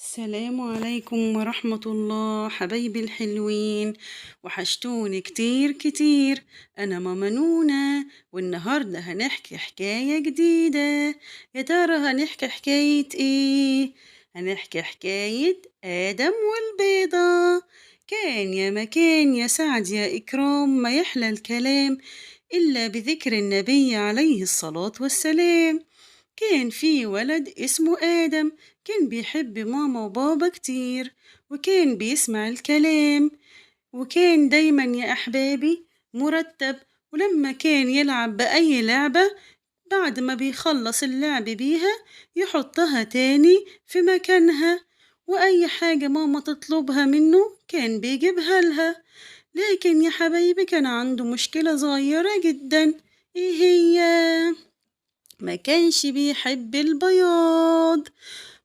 السلام عليكم ورحمة الله حبايبي الحلوين، وحشتوني كتير كتير. أنا ماما نونا، والنهاردة هنحكي حكاية جديدة. يا ترى هنحكي حكاية إيه؟ هنحكي حكاية آدم والبيضة. كان يا مكان يا سعد يا إكرام، ما يحلى الكلام إلا بذكر النبي عليه الصلاة والسلام. كان في ولد اسمه آدم، كان بيحب ماما وبابا كتير، وكان بيسمع الكلام، وكان دايما يا أحبابي مرتب. ولما كان يلعب بأي لعبة بعد ما بيخلص اللعب بيها يحطها تاني في مكانها، وأي حاجة ماما تطلبها منه كان بيجيبها لها. لكن يا حبايبي كان عنده مشكلة صغيرة جدا. إيه هي؟ ما كانش بيحب البياض.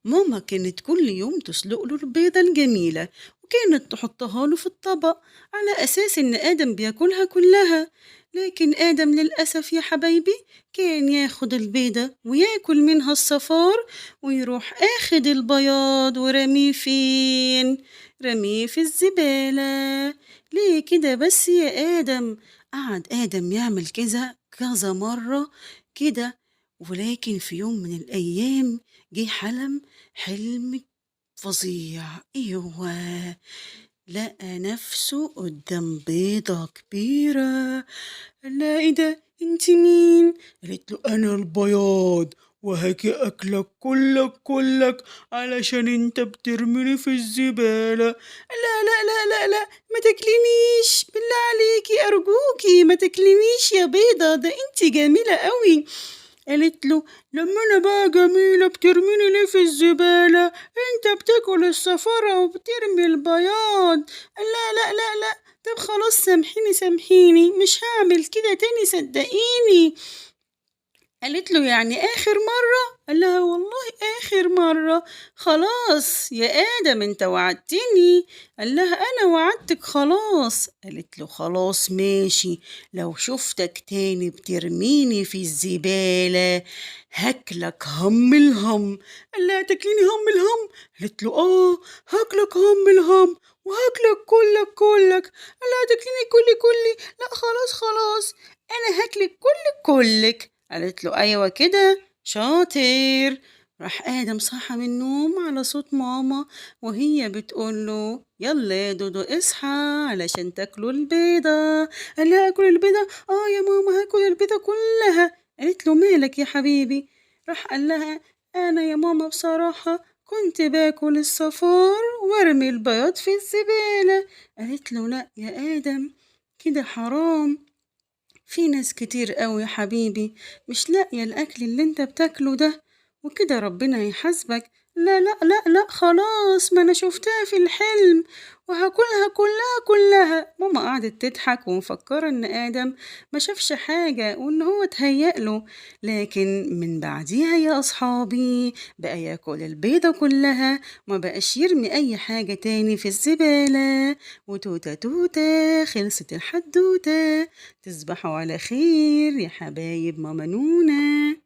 ماما كانت كل يوم تسلق له البيضة الجميلة، وكانت تحطها له في الطبق على أساس إن آدم بياكلها كلها. لكن آدم للأسف يا حبايبي كان ياخد البيضة وياكل منها الصفار، ويروح آخد البياض ورميه فين؟ رميه في الزبالة. ليه كده بس يا آدم؟ قعد آدم يعمل كذا كذا مرة كده، ولكن في يوم من الأيام جه حلم حلم فظيع. إيه هو؟ لقى نفسه قدام بيضة كبيرة. قال لها إيه ده؟ أنت مين؟ قالت له أنا البياض، وهاجي أكلك كلك كلك علشان أنت بترميني في الزبالة. لا لا لا لا لا، ما تاكلينيش بالله عليكي، أرجوكي ما تاكلينيش يا بيضة، ده أنت جميلة قوي. قالت له لما أنا بقى جميلة بترميني ليه في الزبالة؟ أنت بتاكل الصفارة وبترمي البياض. لا لا لا لا، طب خلاص سامحيني سامحيني، مش هعمل كده تاني صدقيني. قالت له يعني آخر مرة؟ قال لها والله آخر مرة. خلاص يا آدم انت وعدتني. قال لها أنا وعدتك خلاص. قالت له خلاص ماشي، لو شفتك تاني بترميني في الزبالة هاكلك هم الهم. قال لها تاكليني هم الهم؟ قالت له آه هاكلك هم الهم وهاكلك كلك كلك. قال لها تاكليني كلي كلي؟ لا خلاص خلاص أنا هاكلك كلك كلك. قالت له أيوة كده شاطر. راح آدم صحى من النوم على صوت ماما وهي بتقول له يلا يا دودو اصحى علشان تاكلوا البيضة. قال لها أكل البيضة؟ آه يا ماما هاكل البيضة كلها. قالت له مالك يا حبيبي؟ راح قال لها أنا يا ماما بصراحة كنت باكل الصفار وارمي البياض في الزبالة. قالت له لا يا آدم كده حرام، في ناس كتير قوي يا حبيبي مش لاقية الأكل اللي انت بتاكله ده، وكده ربنا يحاسبك. لا لا لا لا خلاص، ما أنا شفتها في الحلم وهاكلها كلها كلها. ماما قعدت تضحك ومفكرة إن آدم ما شافش حاجة وإن هو اتهيأ له. لكن من بعديها يا أصحابي بقى ياكل البيضة كلها، ما بقاش يرمي أي حاجة تاني في الزبالة. وتوتة توتة خلصت الحدوتة. تصبحوا على خير يا حبايب ماما نونا.